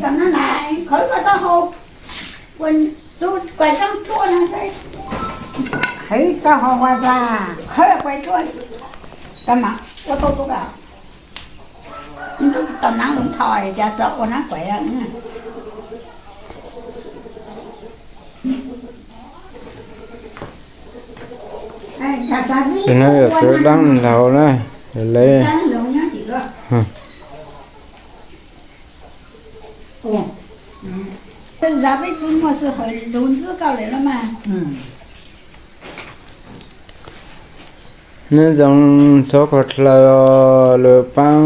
Qhwv koj taub hau, ua tus kuaj tsob tluaj no xwb. Qhwv taub hau ua tas, qhwv kuaj tluaj, koj mam ua tau tub ka. Tub tau nab los ntxhov cas txawm ua nab kuaj. Tus no yog tus dab laug na, le. Nyob zoo txog koj dlaws lus paab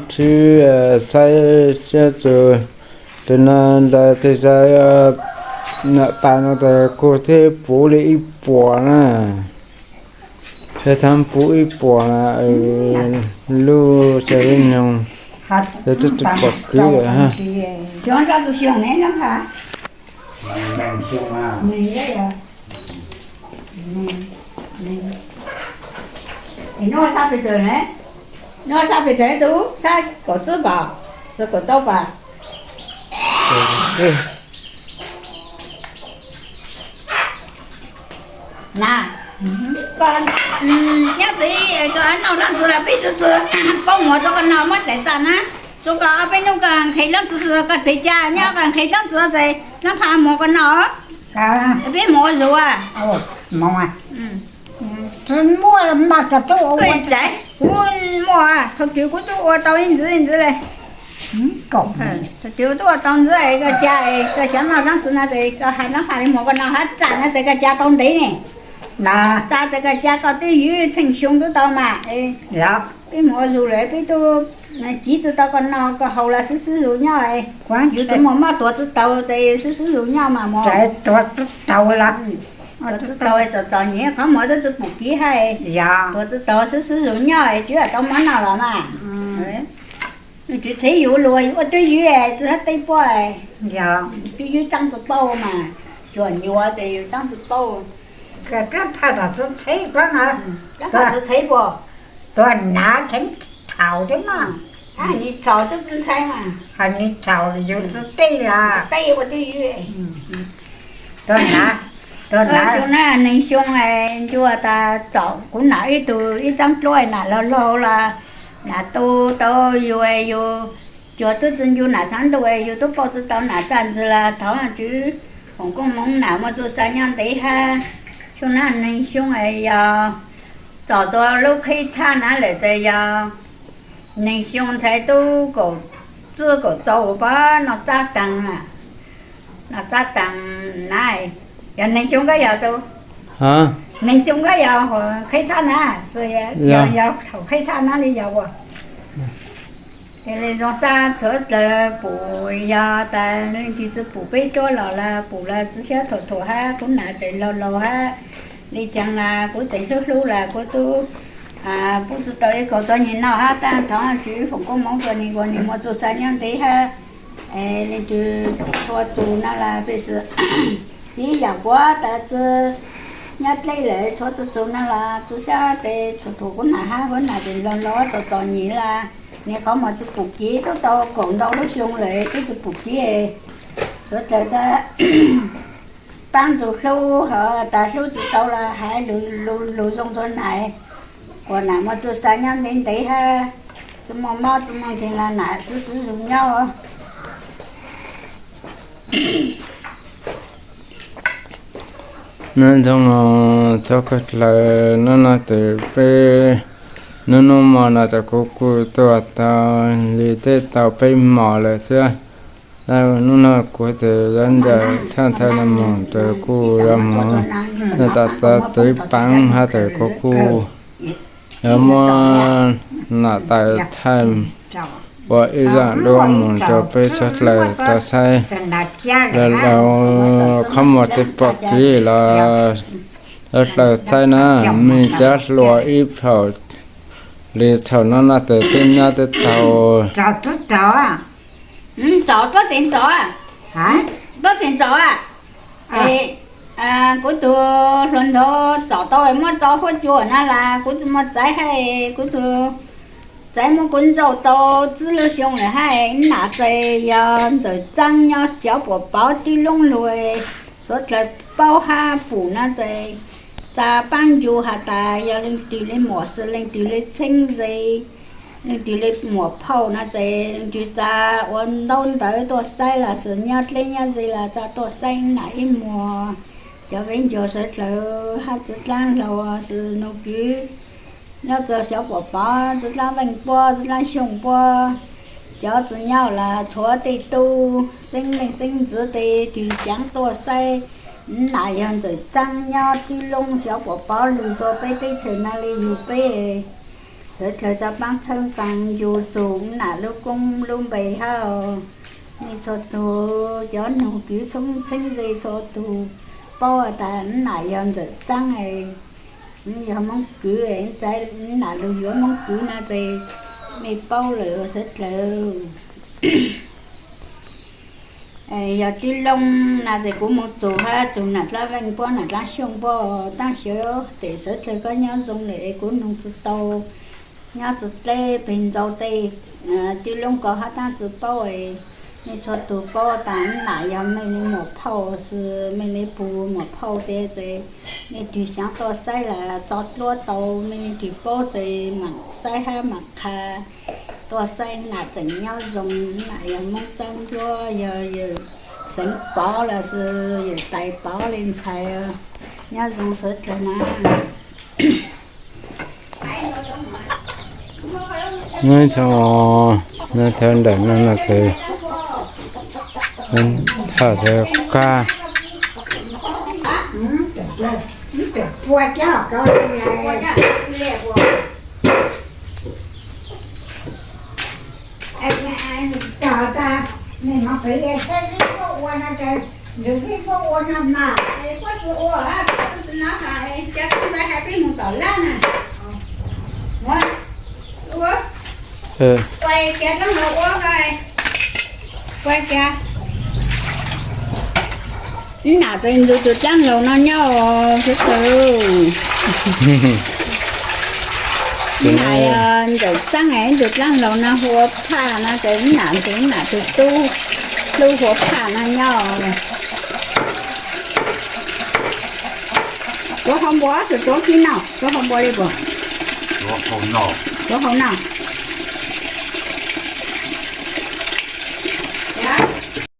tshwb txhaib siab txug tus no ntawd tes, nam tas no tes kuv thiaj puv li ib puas na. Tes thaum puv ib puas na, lub tsa li noog, tes twb tsis pom kev lawm. Nub sab pes tsawg ne? Nub sab pes tsawg tub? Sab kaum tsib pam, kaum rau pam. Na, koj nyob txiv, koj noj leej txiv los peb tug txiv paub muag rau koj noj muab daim txaj na. Rau koj ob peb hnub koj nqhis leej txiv, koj txiv cas nyob koj nqhis leej txiv ces leej pha muag koj noj. Peb mus ua zug. Kuv muaj, thaum twg kuv twb ua tau ib ntxiv ib ntxiv li. Thaum twg kuv twb ua tau ntxiv, koj cas koj xyov noj leej txiv no ces koj hais leej pha li muag koj noj hab txaj no ces koj cas tau ntev ne. Txaj ces koj cas koj twb ywv tsheej xyoo twb tau mas. Peb mus ua zug lawm peb tub civ tsi tau koj noj koj haus los xwb xwb zus nyob. Yus tsis muaj mob tuav tsi taus ces xwb xwb zus nyob mas mog. Tuav tsi taus, txom txom nyem qhov muag twb tsi pum kiv hab. Tuav tsi taus xwb xwb zus nyob tsis tau mob noj los mas. Nws tsis txheeb yus lus, yus ua twb ywv tsi hab teb puab. Twb ywv tsaab tsi paub mas, cuag nyuas ces yus tsaab tsi paub. Tsi txheeb puas, tuag nav kheev txhaum thiab mas. Hais nws txhaum twb tsi ntshai mas. Hais nws txhaum yus tsi teb los teb ua twb ywv. Tuag nav, tuag nav. Xyoo na neeg xyoo ncua tas txom kuv nam ib tug ib tsaab dluab nam laug laug los nam tu tau yus, yus cuag tub tsi ncu nam txhaab ntuj, yus tub pauj tsi tau nam txaj ntxwg los thov Tswv foom koob moov nam muaj txuj sa nyob ntev hab. Xyoo na neeg xyoo yog txom txug lub qhib txhab na lawm ces yog neeg xyoo ntxhais tub kaum tsib kaum rau pab noj txab taag, noj txab taag na. Yog neeg xyoo koj yog, neeg xyoo koj yog qhib txhab na, yog thaum qhib txhab na li yog ua. Ces li zoo sab txhua dlawg pum yog tas leej twg tsi pum peb cuab los lawm pum los tsi siab thuam thuam hab, kuv nam tseem laug laug hab, li caag los kuv tseem hlub hlub los kuv tub pub tsi tau ib kaug txom nyem noj hab, tab thov Tswv foom koob moov rua nwg ua nwg muaj txuj sa nyob ntev hab. Leej twg txhua txug no los peb sib, ib yaam puab tas tsi nyob dleb lawm txhua txug txug no los tsi sab tes thuam thuam kuv nam hab, kuv nam tseem laug laug txom txom nyem los nwg qhov muag tsi pum kiv, tub tau kaum ntau lub xyoo lawm tub tsi pum kiv. Suav dlawg tas paab ntxug hlub hab tas hlub tsi tau los hais lug zoo rua nam, kuas nam muaj txuj sa nyob ntev ntev hab, tsi muaj mob tsi muaj nkeeg los nam xwb xwb zus nyob. Nyob zoo txhua dlawg, nub no tes peb, nub nub mo no tes kuv kuj tuaj tau li teb tau peb mos lawm thiab. Nub no kuv tes yuav ncaim thaaj thaij noj moog tes kuj yuav moog noj tas tas tsev paav hab tes kuv kuj yuav muab nam tais thaij ua ib zaaj duab moog rua peb txhua dlawg tau saib. Los qhov muag tsi pom kiv los tau dlawg saib na, mej cov hluas ib thaum li thaum no no tes teb nyob teb taug. Txom tuab tseem txom, tuab tseem txom. Kuv tug hluas nraug txom tau muab tso huab cua na los kuv tsi muaj txaiv hab, kuv tug Txawm muaj kuv ntsaum tau tsib lub xyoo lawm hab, nam txawm yog ntxawm txaab nyob xyov puas pov tib lub lug. Suav dlawg paub hab pum no txawm tsa paab ncu has tas yog leej twg le muam xwb, leej twg le txheeb ze, leej twg le muam phauj no txawm leej twg tsa ua ntaub ntawv tuaj saib los xwb, nyob dleb nyob ze los tsa tuaj saib nam ib muag. Cov peb ncuav suav dlawg hab txiv dlaab laug xwb, nug kwv nyob txug xyov puas pov, txiv dlaab veej puab, txiv dlaab xyooj puab, cov txiv nyob los tshuav tej tub xeeb leej xeeb ntxwv tej twg caav tuaj saib nam yog ntxawm txaab nyob tib lub xyov puas pov lug rua peb teb chaws no le yug peb. Suav dlawg tsa paab txheeb qaa ncu txug nam lub koob lub npe hab. Nej txhua tug cov nug kwv txheeb ze txhua tug paub tas nam yog ntxawm txaab, yog Moob Kwv, txais nam lug yuav Moob Kwv no ces nej paub lawm suav dlawg. Yog tib lub no ces kuv moog txug hab txug nam dlaab veej puab nam dlaab xyooj puab, taab sis tes suav dlawg koj nyob zoo lawm es kuv nug tsi tau, nyob tsi dleb peg ntsau tej, tib lub ko hab taab tsi paub. Nej txhua tug paub tas nam yog mej le muam phauj xwb, mej le pug muam phauj tes txawm nej twg xyaav tuaj saib los tso dluab tau, mej le twg paub txawm maam saib hab maam qha tuaj saib nam tseem nyob zoo. Nam yog Moob Txaab Ncuab, yog yawm Xeev Pov los xwb, yawm Tais Pov le ntxhais, nyob zoo suav dlawg na. Nyob zoo, nyob thawj ntawm no no ces thawj thawj kab. Nam txawm ntxug tug dlaab laug no nyob suav dlawg. Nam yog ntxawm txaab es tug dlaab laug no hu ua Phaj no ces nam ntxug nam tug tub hlub hu ua Phaj no nyob. Tuav hau npua xwb tuav kib no, tuav hau npua li puas? Tuav hau no.